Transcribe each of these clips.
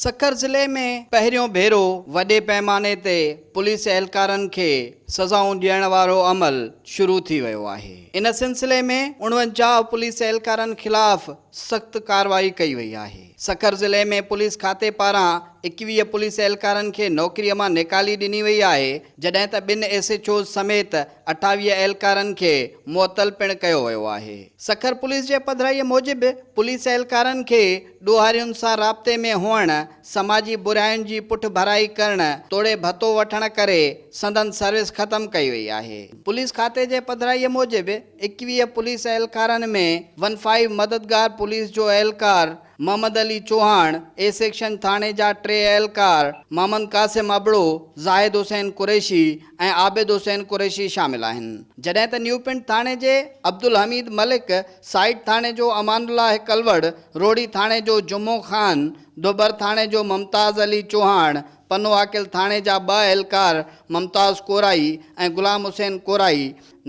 سکر ضلعي ۾ پهريون ڀيرو وڏي پئماني تي پوليس اهلڪارن کي سزائون ڏيڻ وارو عمل شروع ٿي ويو آهي. ان سلسلي ۾ 49 پوليس اهلڪارن خلاف سخت ڪارروائي ڪئي وئي آهي. سکر ضلعي ۾ پوليس کاتي پاران 21 پوليس اهلڪارن کي نوڪري مان نيڪالي ڏني وئي آهي، جڏهن ته ٻن ايس ايڇ اوز سميت 28 اهلڪارن کي معطل پڻ ڪيو ويو آهي. سکر پوليس جي پڌرائيء موجب پوليس اهلڪارن کي ڏوهارين سان رابطي ۾ هئڻ، سماجي براين جي پٺڀرائي ڪرڻ توڙي ڀتو وٺڻ ڪري سندن سروس ختم ڪئي وئي آهي. پوليس کاتي جي پڌرائيء موجب 21 پوليس اهلڪارن ۾ ون فائيو مددگار پوليس جو اهلڪار محمد علي چوهاڻ، اي سيڪشن ٿاڻي جا ٽي اهلڪار محمد قاسم ابڙو، زاهد حسين قريشي ۽ عابد حسين قريشي شامل آهن. جڏهن ته نيو پنڊ ٿاڻي جي عبدالحميد ملڪ، سائيٽ ٿاڻي جو امان الله ڪلوڙ، روهڙي ٿاڻي جو جمعو خان، ڌوٻر ٿاڻي جو ممتاز علي چوهاڻ، پنوعاقل ٿاڻي جا ٻه اهلڪار ممتاز ڪورائي ۽ غلام حسين ڪورائي،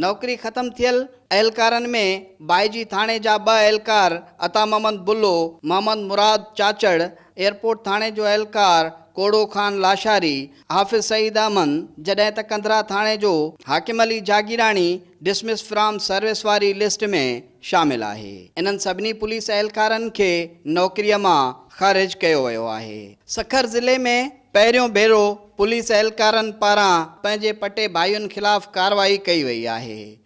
نوڪري ختم ٿيل اهلڪارن ۾ بائيجي ٿاڻي جا ٻه اهلڪار عطا محمد بلو، محمد مراد چاچڙ، ايئرپورٽ ٿاڻي جو اهلڪار ڪوڙو خان لاشاري، حافظ سعيد احمد، جڏهن ته ڪنڌرا ٿاڻي جو Hakim Ali Jagirani dismiss from service واري لسٽ ۾ شامل آهي. انهن سڀني پوليس اهلڪارن کي نوڪريء مان خارج ڪيو ويو آهي. سکر ضلعي ۾ پهريون ڀيرو پوليس اهلڪارن پاران پنهنجي پٽي ڀائين خلاف ڪارروائي ڪئي وئي آهي.